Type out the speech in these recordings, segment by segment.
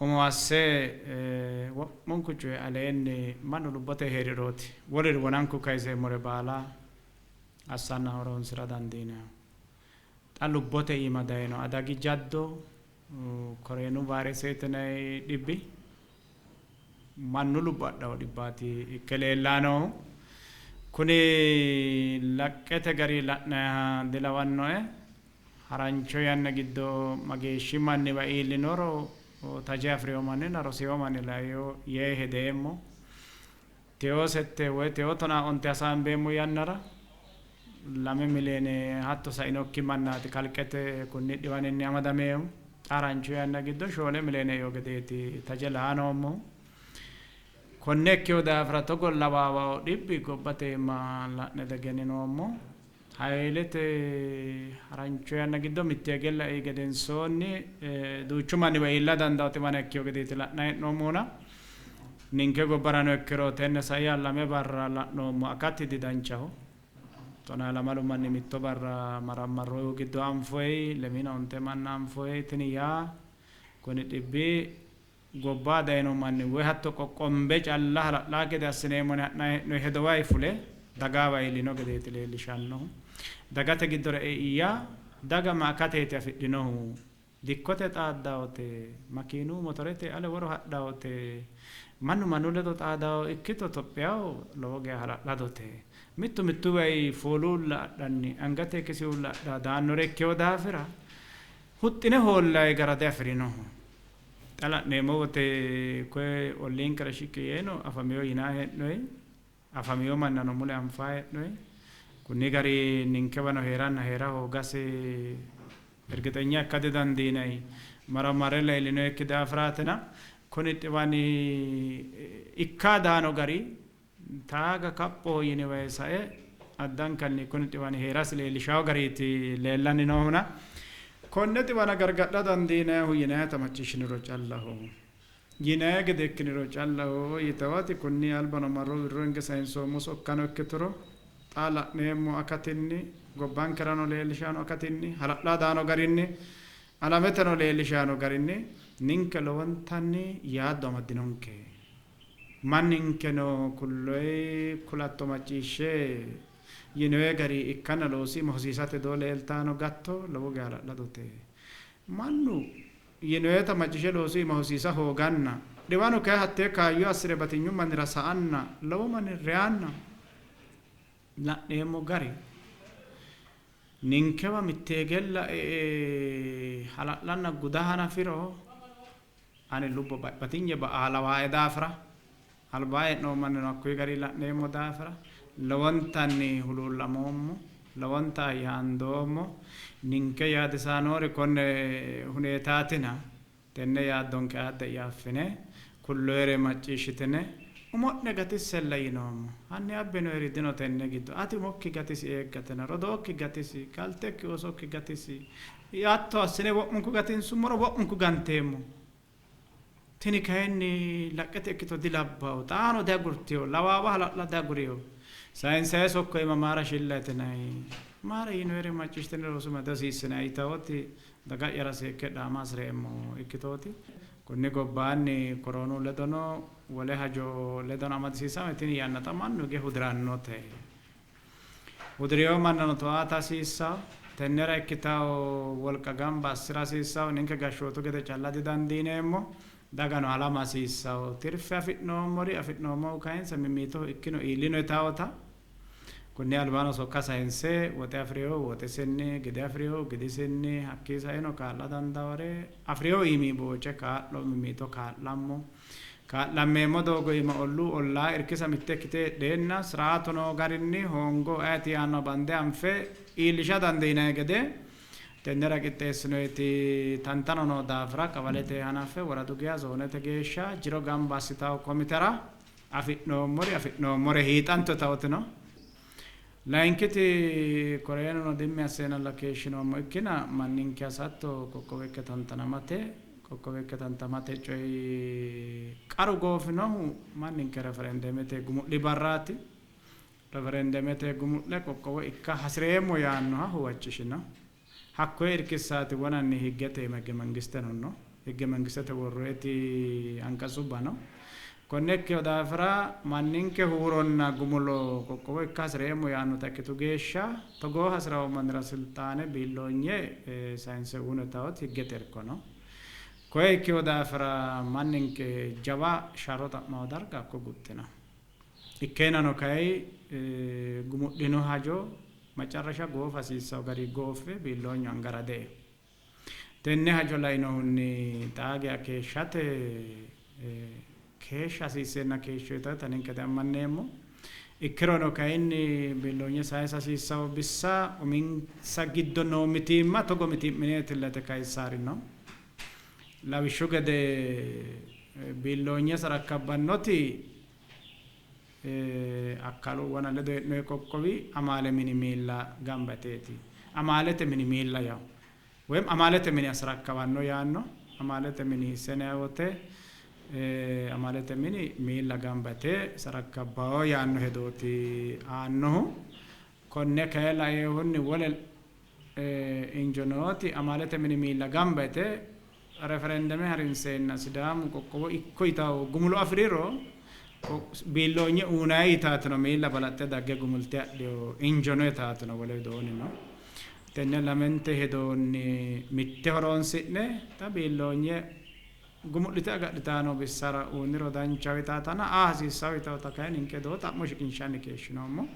Umo asse wo'munku coyi aleenni mannu lubbote hee'rirooti woliri wonanku kayiseemmore baala assanna horoonsi'ra dandiinannihu. Xa lubbote iima dayino adagi jaddo Koreenu vayresete yinanni dhibbi mannu lubbo adhanno dhibbaati ikke leellanni noohu. Kuni laqqete gari la'nayiha dilawannoe. Harancho yanna giddo mageeshshi manniwa iillinoro taje afi'rino manninna rosino manni laino yee hedeemmo. Teyo sette woy teyo tonaa onte hasaambeemmo yannara 2 miliyoone hatto sainokki mannaati kalqete kunni dhiwaninni amadaminohu. Xa harancho yanna giddo 4 miliyoone eino gedeeti taje laa noommohu. Konne ikkino daafira togo lawaawa dhibbi gobbate iima la'ne diegenninoommo. Haylete harancho yanna giddo mitte hige lai gedensoonni duuchu manniwa iilla dandaanno xiwana ikkino gedeeti la'nanni hee'noommohuna ninke gobbarano ikkiro tenne saiha 2 barra la'noommo akati didanchaho. 12 manni mitto barra marammarroyihu giddo anfoyi, 25 manna anfoyi. Tini yaa kuni dhibbi gobba dayino manni woy hatto qoqqombe calla hala'laa gede assineemmo yine ha'nanni hee'noonni hedowayi fule dagawa iillino gedeeti leellishannohu. Dagate giddora ei yaa daga ma akateeti afidhinohu? Dikkote xaaddawote, makiinu motorete ale woro hadhawote, mannu mannu ledo xaadawo ikkito Tophiyaho lowo geya hala'ladote. Mittu mittuwayi fooluulla adhanni angate kisiulla adha daannore ikkino daafira huxxine hoollayi gara diafi'rinoho. Xa la'neemmo wote koye olliinkera shiqqi yeeno afamino yinanni hee'noyi, afamino mannano mule anfanni hee'noyi. Kunni gari ninkewano hee'ranna hee'ra hoogasi ergixenya ikka didandiinanni. Marammarre leellinoyikki daafiraatina kuni xiwani ikka daano gari taaga kaphoho yiniwayi sae addankanni kuni xiwani hee'rasi leellishawo gariiti leellanni noohuna konne xiwana gargadha dandiinannihu yinayita macciishshiniro callaho. Yinayi gede ikkiniro callaho yitawati kunni albano marro wirro hinge sayinsoommo sokkano ikkituro xa la'neemmo akatinni gobbankerano leellishanno akatinni hala'la daano garinni alameteno leellishanno garinni ninke lowontanni yaaddo amaddinonke. Manninkeno kulloyi kulatto macciishshe yinoyi gari ikkanna loosi iima hosiisate doo leeltano gatto lowo geya hala'ladote. Mannu yinoyita macciishshe loosu iima hosiisa hooganna dhiwanu kayi hattee kaayyo assire batinyu mannira sa'anna lowo manni reyanna la'neemmo gari ninkewa mitteegella e''e hala'lanna guda hanafiro ani lubbo batinye ba'a lawaae daafira albaa hee'noommo mannino hakkuyi gari la'neemmo daafira lowontanni huluullamoommo, lowonta yaandoommo. Ninke yaadisaanoori konne huneetaatina tenne yaaddonke aadde'ya affine kulloyere macciishshitine umo'ne gatissella yinoommo. Hanni abbinoeri dino tenne giddo. Ati umokki gatisi eeggatena, rodookki gatisi, galtekki oosokki gatisi. Hatto assine wo'munku gatinsummoro wo'munku ganteemmo. Tini kayinni laqqete ikkito dilabbanno. Xaano diagurtino. Lawaawa hala'la diagurino. Sayinsayi sokko iima maara shilla yitinanni? Maara yinoyere macciishshitine rosu mine dihosiissinanni yitawoti daga'yara seekke dhaama hasi'reemmo ikkitooti. Konni gobbaanni koroonu ledono wole hajo ledono amadisiisame tini yanna xa mannu hige hudirannote. Hudirino mannano towaata hasiissanno. Tennera ikkitanno wolqa gamba assi'ra hasiissanno. Ninke gashshootu gede calla didandiineemmo. Dagano halama hasiissanno. Tirfe afi'noommori afi'noommohu kayinse mimmitoho ikkino iillino yitawota kunni albano sokka sayinse woxe afi'rinohu woxisinni, gide afi'rinohu gidisinni, hakkii saeno kaa'la dandaawore afi'rinohu iimi booce kaa'lo mimmito kaa'lammo. Kaa'lammeemmo doogo iima olluu ollaa irkisa mitte ikkite heedheenna siraatu noo garinni hoongo ayeti yaannoha bande anfe iillisha dandiinanni gede tennera qixxeessinoyiti tantano noo daafira qawalete hanaffe woradu geya zoonete geeshsha jiro gamba assitawo komitera afi'noommori afi'noommore hiixanto tawotino. Layinkiti Koreenuno dimmi asseenalla keeshshinoommo ikkina manninke hasatto qoqqowo ikke tantanamate. Qoqqowo ikke tantamate coyi qaru goofinohu manninke referendemete gumu'li barraati. Referendemete gumu'le qoqqowo ikka hasi'reemmo yaannoha huwachishino. Hakkoye irkissaati wonanni higgete iima higge mangisteno no. Higge mangistete worroyiti anqatsubba no. Konne ikkino daafira manninke huuronna gumulo qoqqowo ikka hasireemmo yaannota ikkitu geeshsha togoo hasi'rawo mannira silxaane biilloonye sayinse uyinotawoti higgete irko no. Koye ikkino daafira manninke jawa sharro xa'mawo darga hakko guxxino. Ikkeennano kayi gumudhino hajo macarrasha goofa hasiissawo gari gooffe biilloonyu angara de'ino. Tenne hajo lainohunni xaa geya keeshshate keeshsha hasiisseenna keeshshoyitata ninke diammanneemmo. Ikkirono kayinni biilloonye sayisa hasiissawo bissa uminsa giddo noo mitiimma togo mitii'mineetillate kayissaari no. Lawishshu gede biilloonye sarakkabbannoti Akkalu wona ledo hee'noyi qoqqowi amaale mini miilla gamba yiteeti. Amaalete mini miilla yawo. Woyim amaalete mini asrakkawanno yaanno. Amaalete mini hiissinayi wote amaalete mini miilla gamba yite sarakkabbawo yaanno hedooti aannohu. Konne kayi lainohunni wole injo nooti amaalete mini miilla gamba yite referendeme harinseenna Sidaamu qoqqowo ikko yitawo gumulo afi'riro biilloonye uunaayi yitaatino miilla balaxxe dagge gumulte adhiyo injono yitaatino wole widoonnino. Tenne lamente hedonni mitte horoonsi'ne xa biilloonye gumu'lite agadhitaano bissara uuniro danchaho yitaatana aa hasiissawo yitawota kayi ninke hedoo xa'mo shiqinshanni keeshshinoommo.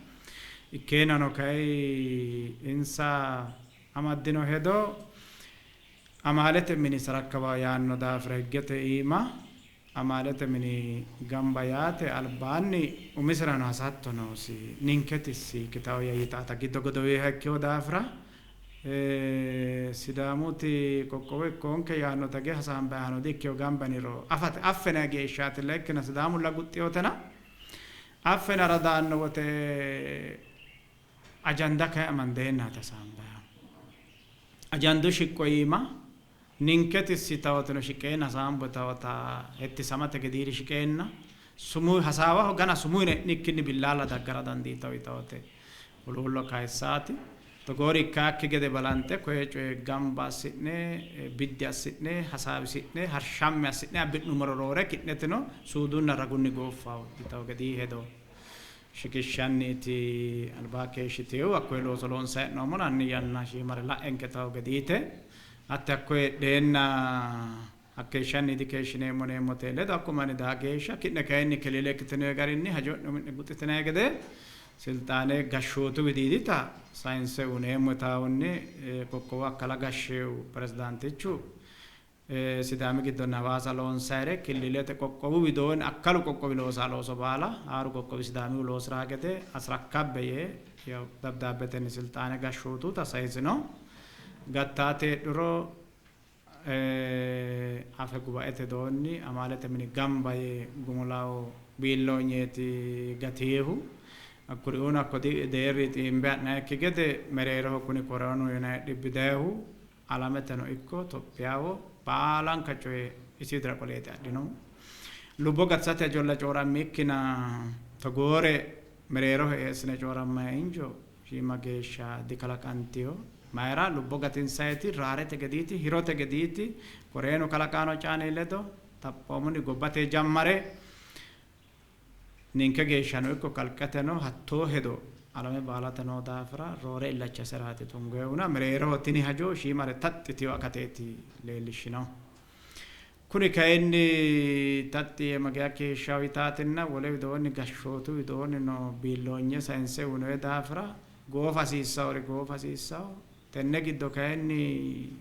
Ikkeennano kayi insa amaddino hedo amaalete mini sarakkawa yaanno daafira higgete iima amaalete mini gamba yaate albaanni umisirano hasatto noosi. Ninketisi ikkitawo yitaata giddo godoweeha ikkewo daafira Sidaamuti qoqqowo ikkoonke yaannota ge hasaambayiihano di-ikkewo gamba yiniro afate affena geeshshaatilla ikkina Sidaamulla guxxiyotena affenara daanno wote ajanda kayi amandeennaati hasaambayihu. Ajandu shiqqo iima ninketisi tawotino shiqeenna hasaambo tawota hettisamate gediiri shiqeenna sumuu hasaawaho gana sumuu yine e'nikkinni billaalla daggara dandiitawo yitawote huluullo kayissaati. Togoori ikkaakki gede balanxe koye coye gamba assi'ne biddi assi'ne hasaawisi'ne harshamme assi'ne abbi'nummoro roore ki'netino suudunna ragunni gooffawo yitawo gedii hedo shiqishshanniiti albaa keeshshiteewu. Hakkoye looso loonsayi hee'noommona hanni yanna shiimare la'enke tawo gediite hatte hakkoye heedheenna hakkeeshshanni dikeeshshineemmo neemmote ledo hakko manni daa geeshsha ki'ne kayinni kilile ikkitinoyi garinni hajo'ne umi'ne guxxitinanni gede silxaane gashshootu widiidita sayinse uyineemmo yitaahunni qoqqowo akkala gashsheewu pirezidaantichu Sidaami giddonna Hawaasa loonsayire killilete qoqqowu widoonni akkalu qoqqowi loosaa looso baala haaru qoqqowi Sidaamihu loosiraa gede asrakkabbe yee yaw dabdaabbetenni silxaane gashshootuta sayisino. Gattaate heedhuro afe gubaete doonni amaalete mini gamba yee gumulawo biilloonyeeti gatihu. Hakkuriuuno hakko deerri xiimbe ha'nayikki gede mereeroho kuni koroonu yinanni dhibbi dayihu alameteno ikko Tophiyaho baalanka coye isi widira qoleeti adhinohu. Lubbo gatisate hajolla coorammikkina togoore mereeroho eessine coorammayi injo shiima geeshsha dikalaqantino. Mayira lubbo gatinsayiti raarete gediiti, hirote gediiti, koreenu kalaqaano caani ledo xaphoomunni gobbate jammare ninke geeshshano ikko kalqeteno hattoo hedo alame baalate noo daafira roore illacha iseraati tungoyihuna mereeroho tini hajo shiimare taxxi yitino akateeti leellishshinohu. Kuni kayinni taxxi yee mageya keeshshawo yitaatinna wole widoonni gashshootu widoonni noo biilloonye sayinse uyinoyi daafira goofa hasiissawori goofa hasiissawo. Tenne giddo kayinni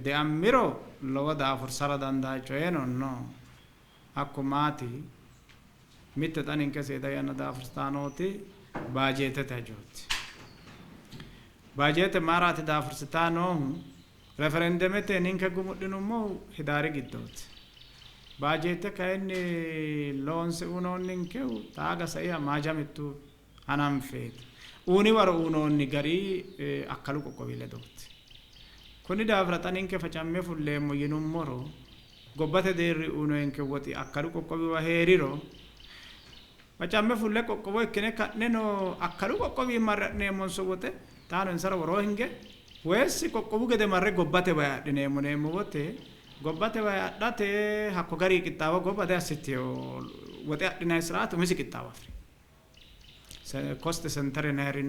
deammiro lowo daafursara dandaa coyeno no. Hakku maati? Mitte xa ninke seeda yanna daafursitaa nooti baajeetete hajooti. Baajeete mayraati daafursitaa noohu? Referendemete ninke gumudhinummohu Hidaari giddooti. Baajeette kayinni loonse uynoonninkehu xaaga saiha Maaja mittu hananfeeti. Uyni waro uynoonni gari akkalu qoqqowi ledooti. Konni daafira xa ninke facamme fulleemmo yinummoro gobbate deerri uynoyinke woxi akkalu qoqqowiwa hee'riro facamme fulle qoqqowo ikkine ka'neno akkalu qoqqowi marre adhineemmonso woxe xaano insara woroo hinge woyessi qoqqowu gede marre gobbate way adhineemmo neemmo wote Gobbate way adhate hakko gari qixxaawo gobba diassitino. Woxe adhinanni siraati umisi qixxaawo afirino. Koste sentere yinanniri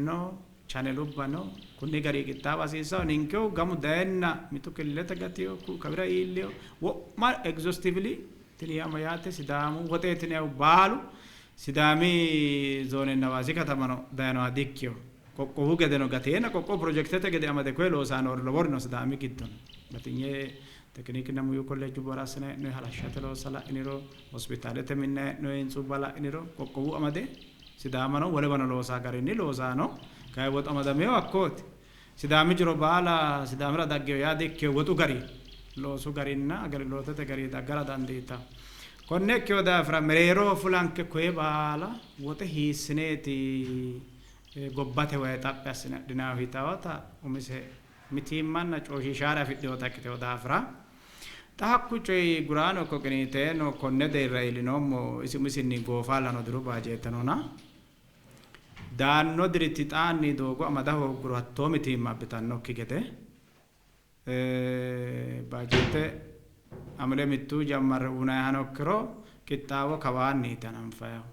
chanelubba no, kunni gari qixxaawa hasiissanno. Ninkehu gamu dayenna mitu killilete gatino, ku'u kawira iillino, wo'ma exhaustively tini yaa mayyaate Sidaamu woxeeti yinannihu baalu Sidaami zoonenna Hawaasi katamano dayinoha dikkino. Qoqqowu gedeno gateenna qoqqowu pirojekitete gede amade koye loosanni noori lowori no Sidaami giddono. Batinye tekinikinna muyu kolleejjubbara assinanni hee'noonni halashshate loossa la'iniro, hospitaalete minnanni hee'noonni hintsuubba la'iniro qoqqowu amade Sidaamano wolewano loosaa garinni loosaa no. Kayi woxu amadaminohu hakkooti. Sidaami jiro baala Sidaamira daggino yaa dikkino. Woxu gari, loosu garinna agelgilootete gari daggara dandiitanno. Konne ikkino daafira mereeroho fulanke koye baala woxe hiissineeti gobbate wayi xaphi assine adhinannihu yitawota umise mitiimmanna coyshiishaare afidhinota ikkitino daafira xa hakku coyi guraano ikko qiniiteeno konne deerra iillinoommo. Isi umisinni goofallano diru baajeettenona daanno diriti xaanni doogo amada hoogguro hattoo mitiimma abbitannokki gede baajeette Hamile mittu jammarre uynayihano ikkiro qixxaawo kawaanniiti hananfayihu.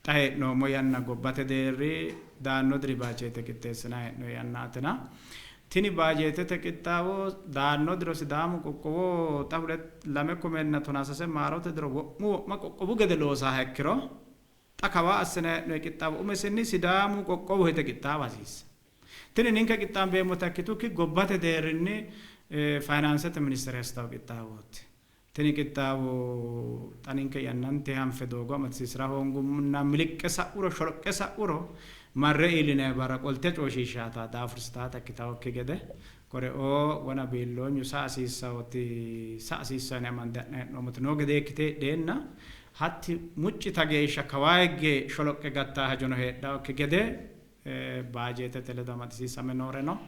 Xa hee'noommo yanna gobbate deerri daanno diri baajeette qixxeessinanni hee'noonni yannaatina tini baajeettete qixxaawo daanno diro Sidaamu qoqqowo xa 2013 maarote diro wo'mu wo'ma qoqqowu gede loosaha ikkiro xa kawa assinanni hee'noonni qixxaawo umisinni Sidaamu qoqqowo yite qixxaawa hasiissanno. Tini ninke qixxaambeemmota ikkitukki gobbate deerrinni fayinaansete ministere assitanno qixxaawooti. Tini qixxaawo xa ninke yannante hanfe doogo amadisiisira hoongummonna miliqqe sa'uro sholoqqe sa'uro marre iillinanni barra qolte coyshiishshaata daafursitaata ikkitannokki gede koreoo wona biilloonyu sa hasiissawoti sa hasiissanno yine amande ha'nanni hee'noommoti noo gedee ikkite heedheenna hatti muccita geeshsha kawaa higge sholoqqe gattaa hajono heedhannokki gede baajeetete ledo amadisiisame nooreno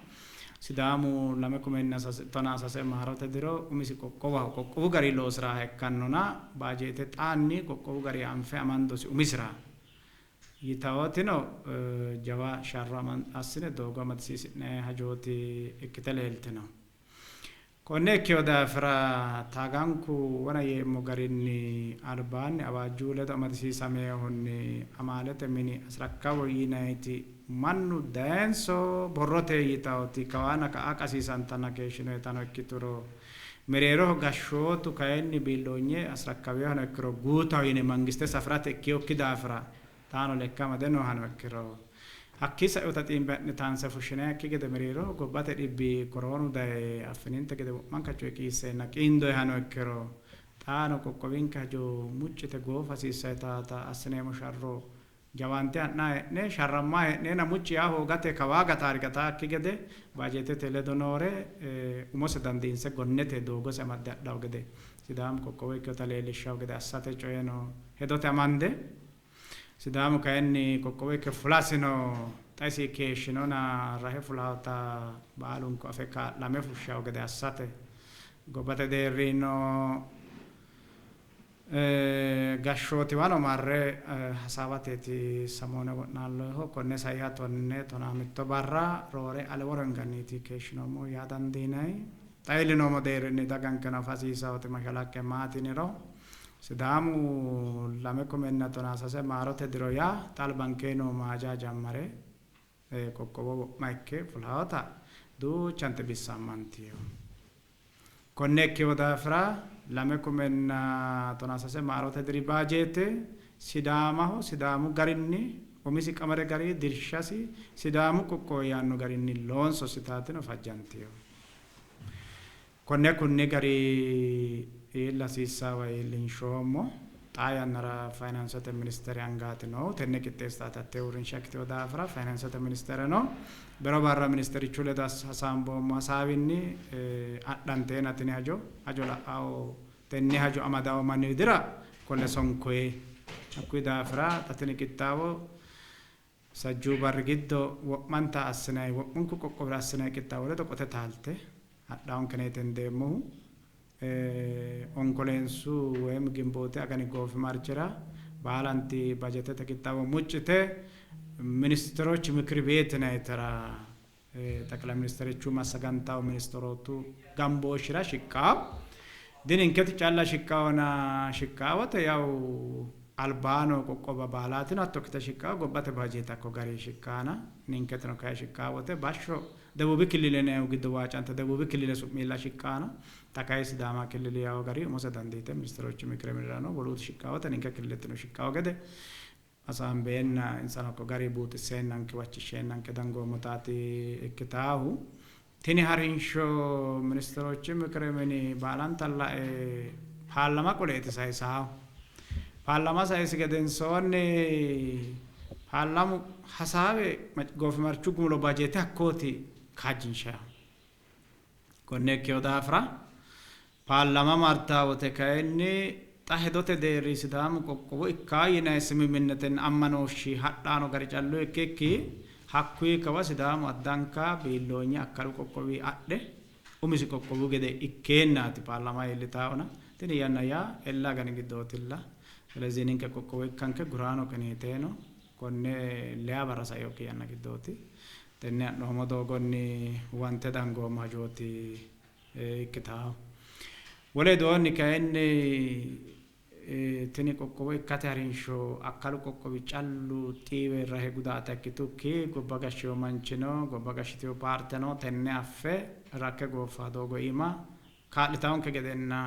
Sidaamu 2013 maarote diro umisi qoqqowaho qoqqowu gari loosiraha ikkannona baajeete xaanni qoqqowu gari anfe amandosi umisira yitawotino jawa sharro assine doogo amadisiisi'ne hajooti ikkite leeltino. Konne ikkino daafira taaganku wona yeemmo garinni albaanni awaajju ledo amadisiisaminohunni amaalete mini asirakkabo yinanniti mannu dayenso borrote yitawoti kawaanna ka'a qasiisantanna keeshshinoyitano ikkituro mereeroho gashshootu kayinni biilloonye asirakkawinohano ikkiro guutaho yine mangiste safirate ikkinokki daafira xaano lekka amade noohano ikkiro hakkii sa'uta xiimbe ha'ne taanse fushshinannikki gede mereeroho gobbate dhibbi koroonu daye affininte gede wo'manka coye qiisseenna qiindoyihano ikkiro xaano qoqqowinke hajo muccite goofa hasiissannota assineemmo sharro jawaante ha'nanni hee'ne sharrammanni hee'neenna mucci yaa hoogate kawaa gataari gataakki gede baajeetete ledo noore umose dandiinse gonnete doogose amadde hadhanno gede Sidaamu qoqqowo ikkinota leellishshanno gede assate coyeno hedote amande Sidaamu kayinni qoqqowo ikke fulasino xa isi keeshshinona rahe fulawota baalunku afe kaa'lame fushshawo gede assate gobbate deerrino gashshootiwano marre hasaawateeti samoone wo'naallohu. Konne saiha tonne tonaa mitto barra roore ale woro hinganniiti keeshshinoommohu yaa dandiinanni. Xa iillinoommo deerrinni dagankeno afa hasiissawoti mashalaqqe maati yiniro Sidaamu 2013 maarote diro yaa xa albankee noo maaja jammare qoqqowo wo'ma ikke fulawota duuchante bissa ammantino. Konne ikkino daafira 2013 maarote diri baajeette Sidaamaho Sidaamu garinni umisi qamare gari dirshasi Sidaamu qoqqowo yaanno garinni loonso sitaatino fajjantino. Konne kunni gari iilla hasiissaawa iillinshoommo. Xaa yannara fayinaansete ministere angaati noohu. Tenne qixxeessitate hattee uurrinsha ikkitino daafira fayinaansete ministereno bero barra ministerichu ledo hasaamboommo hasaawinni adhanteena tini hajo hajo la'awo tenne hajo amadawo manni widira qolle sonkoyi. Hakkuyi daafira xa tini qixxaawo Sajjuu barri giddo wo'manta assinanni wo'munku qoqqowira assinanni qixxaawo ledo qote taalte hadhawonkeneeti hendeemmohu. Onkoleensu woyim Ginbooti agani goofimarchira baalanti bajetete qixxaawo muccite ministerochi mikiri beet yinannitera Xeqilay ministerichu massagantawo ministerootu gambooshshira shiqqawo. Dininketi calla shiqqaawona shiqqaawote yawu albaano qoqqowa baalaatino hatto ikkite shiqqaawo gobbate baajeete hakko gari shiqqaana ninketino kayi shiqqaawote bashsho Debuubi killile yinayihu giddo waacante Debuubi killile su'miilla shiqqaana xa kayi Sidaama killile yawo gari umose dandiite ministeroochu mikire minirano wolootu shiqqaawote ninke killiletino shiqqaawo gede hasaambeenna insano hakko gari buuxisseennanke huwachishsheennanke dangoommotaati ikkitaahu. Tini harinsho ministeroochu mikire mini baalanta lae paarlama qoleeti sayisaahu. Paarlama sayisi gedensoonni paarlamu hasaawe goofimarchu gumulo bajeete hakkooti kaajjinshayihu. Konne ikkino daafira paarlama martaa wote kayinni xa hedote deerri Sidaamu qoqqowo ikkaa yinanni simimminnetenna ammanooshshi hadhaano gari callu ikkikki hakkuyi kawa Sidaamu addanka biilloonye akkalu qoqqowi adhe umisi qoqqowu gede ikkeennaati paarlama iillitaahuna tini yanna yaa ella agani giddootilla. Silezii ninke qoqqowo ikkanke guraano qiniiteeno konne leya barra sainokki yanna giddooti. Tenne ha'noommo doogonni huwante dangoommo hajooti ikkitaahu. Wole widoonni kayinni tini qoqqowo ikkate harinsho akkalu qoqqowi callu xiiwe rahe gudaata ikkitukki gobba gashshino manchino gobba gashshitino paarteno tenne affe rakke gooffa doogo iima kaa'litawonke gedenna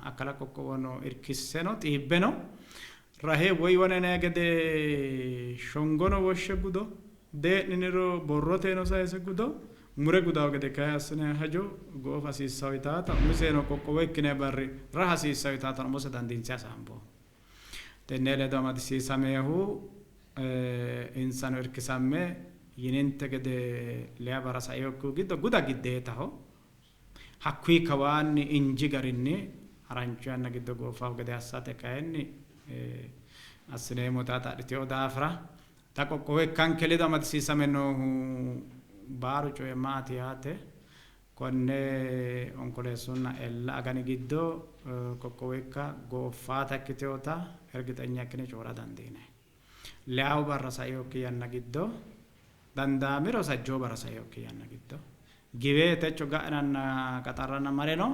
akkala qoqqowono irkisseno xiibbeno rahe woyi wona yinanni gede shongono woshshe gudo dee'niniro borroteno sayise gudo mure gudawo gede kayi assinanni hajo goofa hasiissawo yitaata umiseno qoqqowo ikkinanni barri raha hasiissawo yitaatano umose dandiinse hasaamboommo. Tenne ledo amadisiisameehu insano irkisamme yininte gede leya barra sainokkihu giddo guda giddeetaho. Hakkuyi kawaanni inji garinni harancho yanna giddo goofawo gede assate kayinni assineemmota adhitino daafira xa qoqqowo ikkanke ledo amadisiisame noohu baaru coyi maati yaate konne onkoleessunna ella agani giddo qoqqowo ikka gooffaata ikkitinota ergixenya ikkine coyi'ra dandiinanni. Leyawu barra sainokki yanna giddo dandaamiro sajjoo barra sainokki yanna giddo giwe techo ga'nanna qaxarranna mareno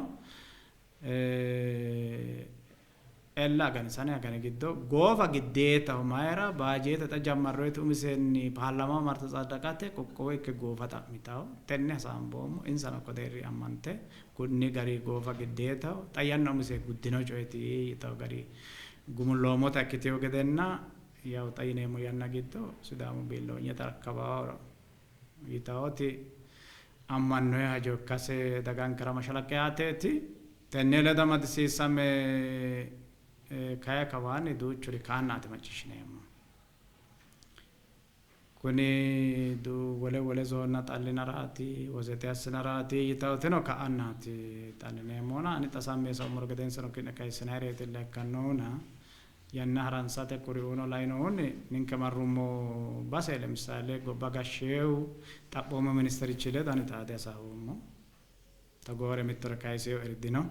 Ella agani sane agani giddo goofa giddeetaho mayra baajeete xa jammarroyiti umisenni paarlamaho marte tsaddaqate qoqqowo ikke goofa xa'mitaho tenne hasaamboommo insano hakko deerri ammante kunni gari goofa giddeetaho xa yanna umise guddino coyeti yitawo gari gumulloommota ikkitewo gedenna yawu xa yineemmo yanna giddo Sidaamu biilloonye tarakkawaho yitawoti ammannoyi hajo ikkase dagankera mashalaqqe aateeti. Tenne ledo amadisiisame kayi kawaanni duuchuri kaannaati macciishshineemmo. Kuni wole wole zoonna xallinaraati, wozete assinaraati yitawotino ka'annaati xallineemmona ani xa sammi yee saummoro gedensano ki'ne kayissinayireetilla ikkannohuna yanna haransate kuriuuno lainohunni ninke marrummo base lemisaale gobba gashsheehu xaphoomu ministerichi ledo ani xaade hasaawummo. Togoore mittore kayisinoeri dino.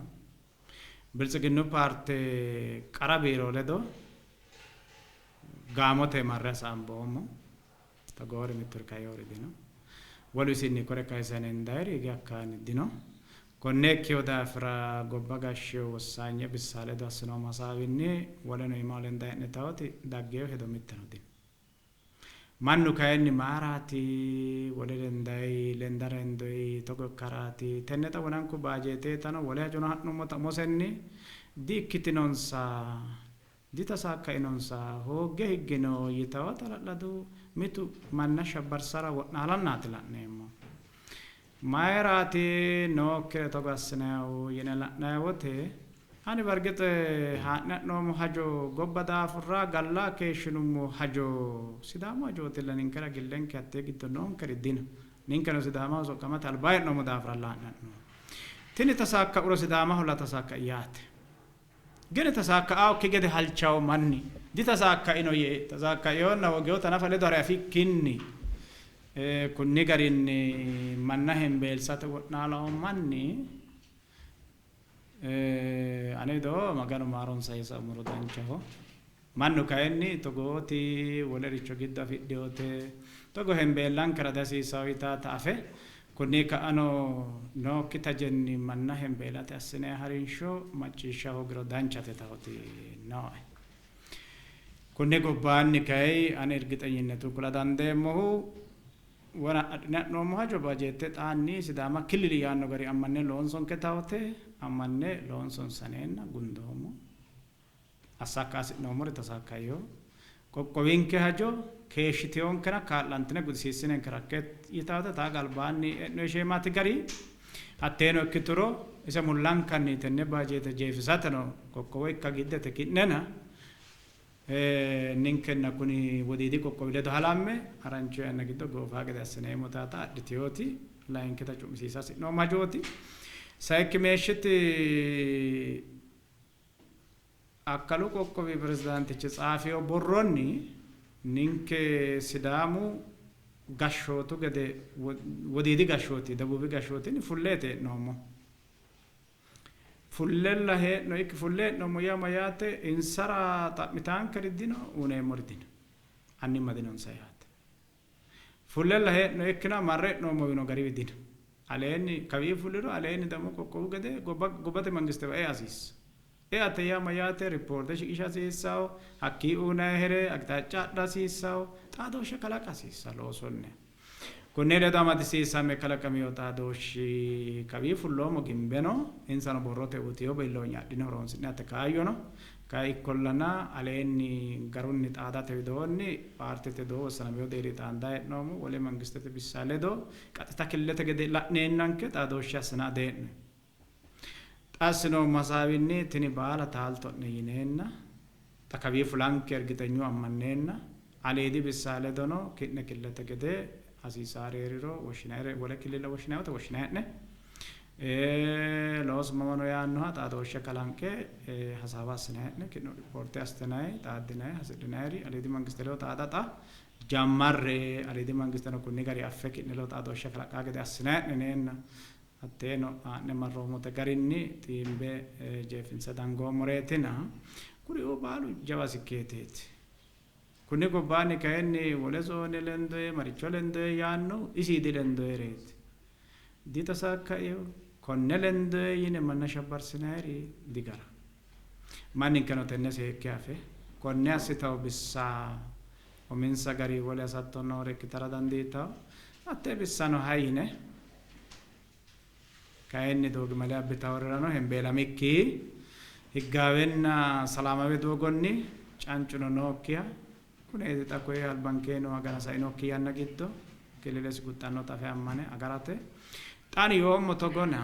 Biltsiginnu paarte qara biiro ledo gaamote marre hasaamboommo. Togoori mitturi kainori dino. Wolu isinni kore kayisanni dayiri hige hakkaanni dino. Konne ikkino daafira gobba gashshino wossaanye bissa ledo assinoommo hasaawinni woleno iimaho lendanni hee'nitawoti daggino hedo mitteno dino. Mannu kayinni maaraati wole lendayi lendara hendoyi togo ikkaraati tenne xa wonanku baajeeteetano wole hajono ha'nummota umosenni di ikkitinonsa ditasaakkainonsa hoogge higgino yitawota hala'ladu mitu manna shabbarsara wo'naalannaati la'neemmo. Mayiraati nookkire togo assinayihu yine la'nanni wote ani bargixe haa'ne ha'noommo hajo gobba daafurra galla keeshshinummo hajo Sidaamu hajootilla ninkera gillenke hattee giddo noonkeri dino. Ninkeno Sidaamaho soqqamate albaa hee'noommo daafiralla haa'ne ha'noommo. Tini tasaakka'uro Sidaamaholla tasaakka'i yaate. Gini tasaakka'aokki gede halchawo manni ditasaakkaino yee tasaakkainonna hoogewota nafa ledo hare afikkinni kunni garinni manna hembeelsate wo'naalawo manni ane wido Maganu maaronsa yee saumoro danchaho. Mannu kayinni togooti wolericho giddo afidhinote togo hembeellankera dihasiissawo yitaata afe Konni ka'ano nookki tajenni manna hembeelate assinanni harinsho macciishsha hoogiro danchate tawoti nooe. Konni gobbaanni kayi ane ergixenyinetu kula dandeemmohu wona adhine ha'noommo hajo bajeette xaanni Sidaama killili yaanno gari ammanne loonsonke tawote ammanne loonsonsaneenna gundoommo. Assakka hasi'noommori tasaakkayo. Qoqqowinke hajo keeshshiteyonkena kaa'lantine gudisiissinenke rakke yitaate taa albaanni e'no sheemaati gari hatteeno ikkituro ise mullankanni tenne baajeete jeefisateno qoqqowo ikka giddete ki'nena ninkenna kuni wodiidi qoqqowi ledo halamme harancho yanna giddo goofaa gede assineemmo taata adhiteyooti layinkita cu'misiisa hasi'noommo hajooti. Sayikki meeshshiti Akkalu qoqqowi pirezidaantichi tsaafiyo borronni ninke Sidaamu gashshootu gede wodiidi gashshooti debuubi gashshootinni fulleete hee'noommo. Fullella hee'no ikki fulle hee'noommo yaa mayyaate insara xa'mitaankeri dino uyineemmori dino annimma dinonsa yaate. Fullella hee'no ikkina marre hee'noommowino gariwi dino. Aleenni kawii fulliro aleenni ደግሞ qoqqowu gede gobbate mangistewa ea hasiissa. Eate yaa mayyaate ripoorte shiqisha hasiissawo, hakkii uyinayihere aqixaaca adha hasiissawo, xaadooshshe kalaqa hasiissa loosonniha. Konni ledo amadisiisame kalaqamino xaadooshshi kawii fulloommo gimbeno insano borrote uyiteyo biilloonye adhine horonsi'nate kaayyo no. Kayi ikkollana aleenni garunni xaadate widoonni paartete ledo wossanamino deerri xaandayi hee'noommo. Wole mangistete bissa ledo qaxxita killilete gede la'neennanke xaadooshshe assina dee'ne. Xa assinoommo hasaawinni tini baala taalto'ne yineenna xa kawii fulanke ergixenyu ammanneenna aliidi bissa ledono ki'ne killilete gede hasiisaari hee'riro woshshinayire wole killile woshshinay woyte woshshinayi'ne. Loosu mamano yaannoha xaadooshshe kalanqe hasaawa assinayi'ne ki'ne ripoorte assitinayi xaaddinayi hasidhinayiri aliidi mangiste ledo xaada xa jammarre aliidi mangisteno kunni gari affe ki'ne ledo xaadooshshe kalaqaa gede assinayi'ne yineenna hatteeno haa'ne marroommote garinni xiimbe jeefinse dangoommoreetina kuriuu baalu jawa sikkeeteeti. Kunni gobbaanni kayinni wole zoone lendoye maricho lendoye yaannohu isi dilendoyereeti. Ditasakkaio konne lendoye yine manna shabbarsinayiri digara. Manninkeno tenne seekke afe konne assitawo bissa uminsa gari wole hasatto noore ikkitara dandiitawo. Hattee bissano hay yine kayinni doogimale abbitaworirano hembeelamikki higgaawenna salaamawe doogonni cancuno nookkiha kuneeti xa koye albankee noo agana sainokki yanna giddo killilesi guxxannota afe ammane agarate xa ani yoommo togona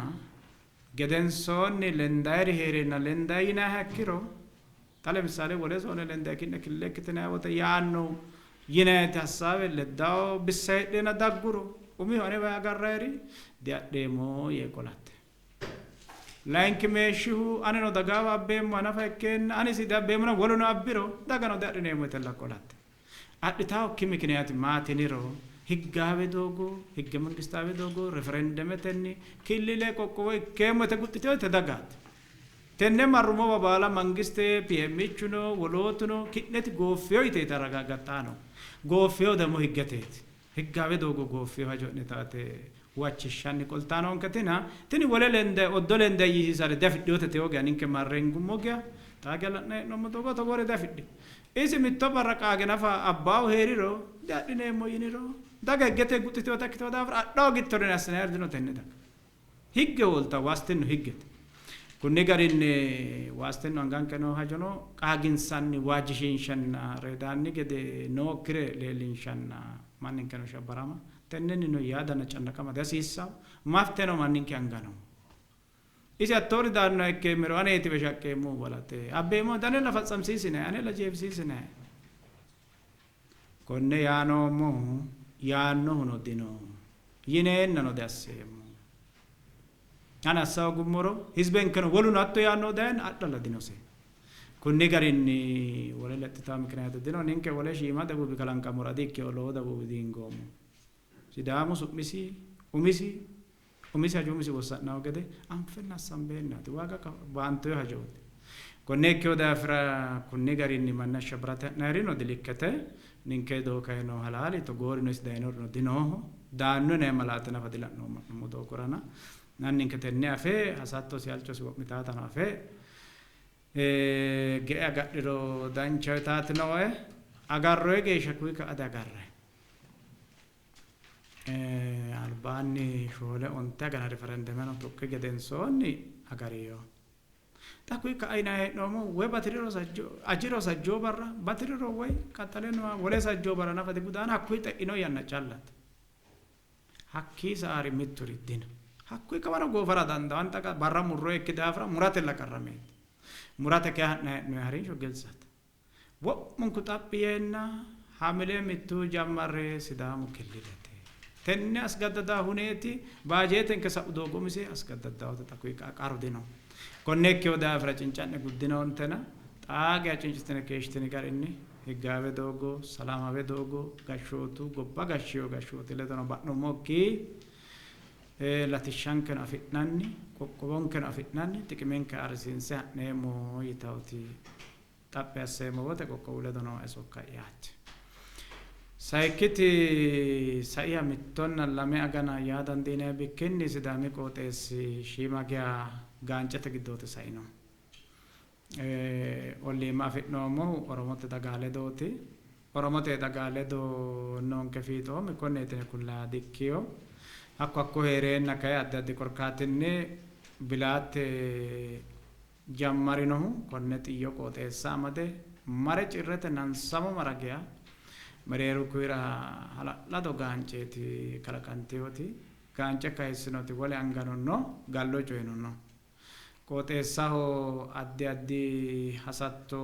gedensoonni lendayiri hee'reenna lendayi yinayiha ikkiro xa lemissale wole zoone lendayi ki'ne killile ikkitinayi wote yaanno yinayiti hassaawe leddawo bissa heedheenna dagguro umihu anewa agarrayiri diadheemmo yee qolate. Layinki meeshshihu anino dagaawa abbeemmo nafa ikkeenna anisi diabbeemmona woluno abbiro dagano diadhineemmo yitella qolate. Adhitawokki mikiniyaati maatiniro higgaawe doogo higge mangistaawe doogo referendemetenni killile qoqqowo ikkeemmo yite guxxiteyo yite dagaati. Tenne marrumowa baala mangiste PMichuno wolootuno ki'neti gooffiyo yite yite arragaggaxxaano. Gooffiyo ደግሞ higgeteeti. Higgaawe doogo gooffiyo hajo'ne taate huwachishshanni qoltaanonketina tini wole lende oddo lende yiisiisare diafidhinote teyo geya ninke marre hingummo geya xaa geya la'nanni hee'noommo doogo togoore diafidhino. Isi mitto barra qaage nafa abbaahu hee'riro diadhineemmo yiniro daga higgete guxxiteyoota ikkiteyo daafira adha hoogittorino assinayiri dino tenne daga. Higge wolta waastinnu higgete. Kunni garinni waastinnu anganke noo hajono qaaginsanni waajjishiinshanna reedaanni gede nookkire leellinshanna manninkeno shabbarama tennennino yaadanna cannaqama dihasiissanno. Mafteno manninke anga no. Isi hattoori daannoha ikkeemmero aneetiwe shaqqeemmohu balaxe abbeemmohu anella fatsamsiisinayi anella jeefisiisinayi. Konne yaanoommohu yaannohuno dino yineennano diasseemmo. Ani assa hoogummoro hizbenkeno woluno hatto yaannohu dayeenna adhalla dinose. Kunni garinni wole lexxitawo mikiniyaate dino. Ninke wole shiima dagubi kalanqammora di''ikkino lowo dagubi diingoommo. Sidaamu su'misi umisi umisi hajo umisi wossa'nanno gede anfenna assanbeennaati. Waaga baantoyi hajooti. Konne ikkino daafira kunni garinni manna shabbarate ha'nayirino dilikkete. Ninke ledo kayi noo halaali togoorino isi dayinorino dinooho. Daanno yinanni malaate nafa dila'noommo ha'nummo doogorana. Anninke tenne afe hasattosi halchosi wo'mitaatano afe ge'e agadhiro danchaho yitaati nooe. Agarroyi geeshsha kuyi ka'a diagarrayi. Albaanni 4 onte agana riferendemeno tuqqi gedensoonni agarino. Xa kuyi ka'a yinanni hee'noommohu woy batiriro ajiro sajjoo barra batiriro woy qaxxale nooha wole sajjoo barra nafa digudaana hakkuyi xe'ino yanna callate. Hakkii sa'aari mitturi dino. Hakkuyi kawano goofara dandaanno. Xa barra murroyikki daafira muratella qarrameeti. Murate kay ha'nanni hee'noyi harinsho giltsate. Wo'munku xaphi yeenna Hamile mittu jammarre Sidaamu killilete. Tenne asgaddada huneeti baajeetenke sa'u doogo umise asgaddaddaote xa kuyi ka'a qaru dino. Konne ikkewo daafira cinca'ne guddinoontena xaa geya cincitine keeshshitini garinni higgaawe doogo, salaamaawe doogo, gashshootu gobba gashshiyo gashshooti ledono ba'nummokki latishshankeno afi'nanni, qoqqowonkeno afi'nanni, xiqimenke ayirrisiinse ha'neemmo yitawoti xaphi asseemmo wote qoqqowu ledo nooe sokka'yaati. Sayikkiti saiha mittonna lame agana yaa dandiinanni bikkinni Sidaami qooxeessi shiima geya gaancete giddooti saino. Olliimma afi'noommohu Oromote daga ledooti. Oromote daga ledo noonke fiixoomi konneeti yine kullanniha dikkino. Hakko hakko hee'reenna kay addi addi korkaatinni Bilaatte jammarinohu konne Xiyyo qooxeessa amade mare Cirrete Nansamo mara geya mereeru kuyira hala'lado gaanceeti kalaqantinoti. Gaance kayissinoti wole angano no, gallo coyino no. Qooxeessaho addi addi hasatto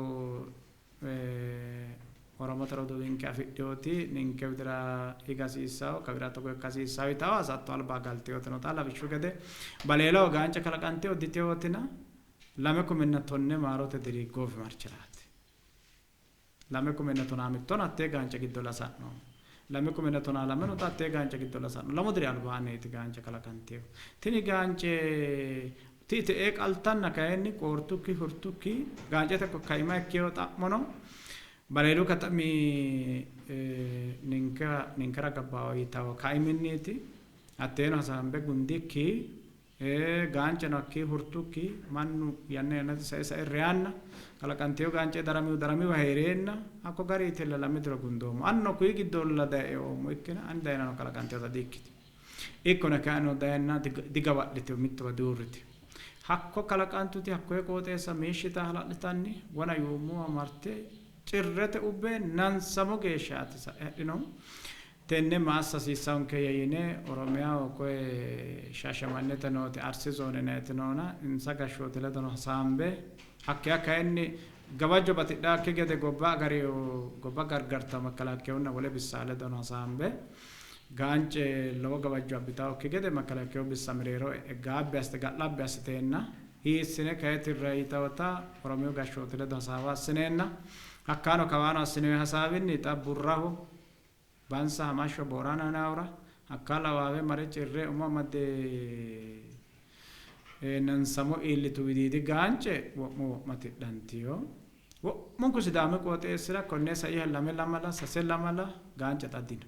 Oromote roduuwinke afidhinoti ninke widira higa hasiissanno, kawira togo ikka hasiissanno yitanno hasatto alba galtinoti no. Xa lawishshu gede Baleelaho gaance kalaqantino ditinotina 2010 maarote diri goofimarchiraati. 2011no hattee gaance giddo lasa'noommo. 2012no xa hattee gaance giddo lasa'no. 2 diri albaanniiti gaance kalaqantinohu. Tini gaance ti'i te'ee qaltanna kayinni qoortukki hurtukki gaancete kaima ikkino xa'mono Baleelu katami ninkera gabbaho yitanno kaiminniiti. Hatteeno hasaambe gundikki Gaanceno hakkii hurtukki mannu yanna yannate sae sae reyanna kalaqantino gaance daramihu daramiwa hee'reenna hakko gariitilla lame diro gundoommo. Anino kuyi giddolla daye eoommo ikkina ani dayinano kalaqantinota di''ikkitino. Ikkona kay anino dayenna digawa'litino mittowa diuurritino. Hakko kalaqantuti hakkoye qooxeessa meeshshita hala'litanni wona yuummowa marte Cirrete ubbe Nansamo geeshshaati sa'e hadhinohu. Tenne ma assa hasiissankeyya yine Oromiyaho koye Shaashamannete nooti Arsi zoone yinanniti noona insa gashshooti ledono hasaambe hakkeya kayinni gawajjo batidhaakki gede gobba agarino gobba gargartawo makkalakkeyunna wole bissaa ledono hasaambe gaance lowo gawajjo abbitawokki gede makkalakkeyu bissa mereero e'e gaabbi assite ga'labbi assiteenna hiissine kayi tirrayi yitawota Oromiyu gashshooti ledo hasaawa assineenna hakkaano kawaano assinoyi hasaawinni xa Burraho Bansa Hamashsho Boorana yinannihura hakka lawaawe mare cirre umo amadde Nansamo iillitu widiidi gaance wo'mu wo'ma tidhantino. Wo'munku Sidaami qooxeessira konne saiha lame lamala, sase lamala gaance xa dino.